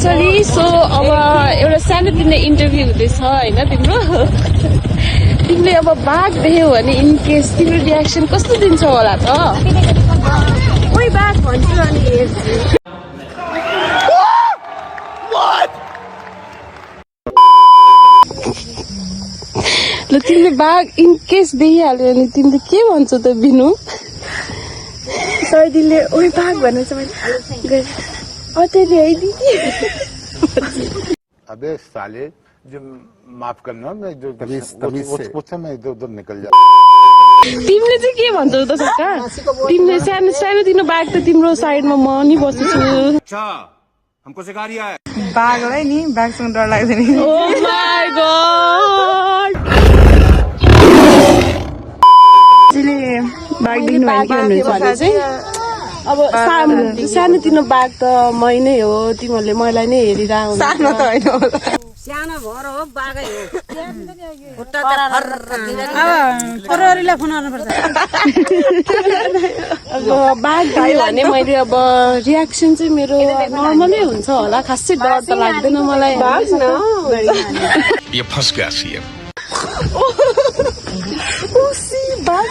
sorry so अब एउटा सानोतिनो इन्टरभ्यू हुँदैछ होइन तिम्रो तिमीले अब बाघ देख्यौ भने इन केस तिम्रो रियाक्सन कस्तो दिन्छौ होला त ओइ बाघ भन्छु अनि हेर्छु ल तिमीले बाघ इन केस देखिहाल्यो भने तिमीले के भन्छौ त बिनु सर्दीले ओइ बाघ भनेछ भने अतेरी है दिदी अबे साले जो माफ करना मैं जो उससे मैं इधर उधर निकल जा तिमीले चाहिँ के भन्छौ त सक्का तिमीले सानो सानोतिनो बाघ त तिम्रो साइडमा म नि बसेछु अच्छा हमको सिखा रिया है बाघलाई नि बाघसँग डर लाग्दैन ओ माय गॉड त्यसले बाघ देख्नु बाघ भन्नुहुन्छ भने चाहिँ अब सानोतिनो बाघ त मै नै हो तिमीहरूले मलाई नै हेरिरह सानो त होइन होला सानो भएर हो बाघै हो खुट्टा छोरीलाई फोन गर्नुपर्छ अब बाघ भयो भने मैले अब रियाक्सन चाहिँ मेरो नर्मलै हुन्छ होला खासै डर त लाग्दैन मलाई ये फंस गया सीएम बाघ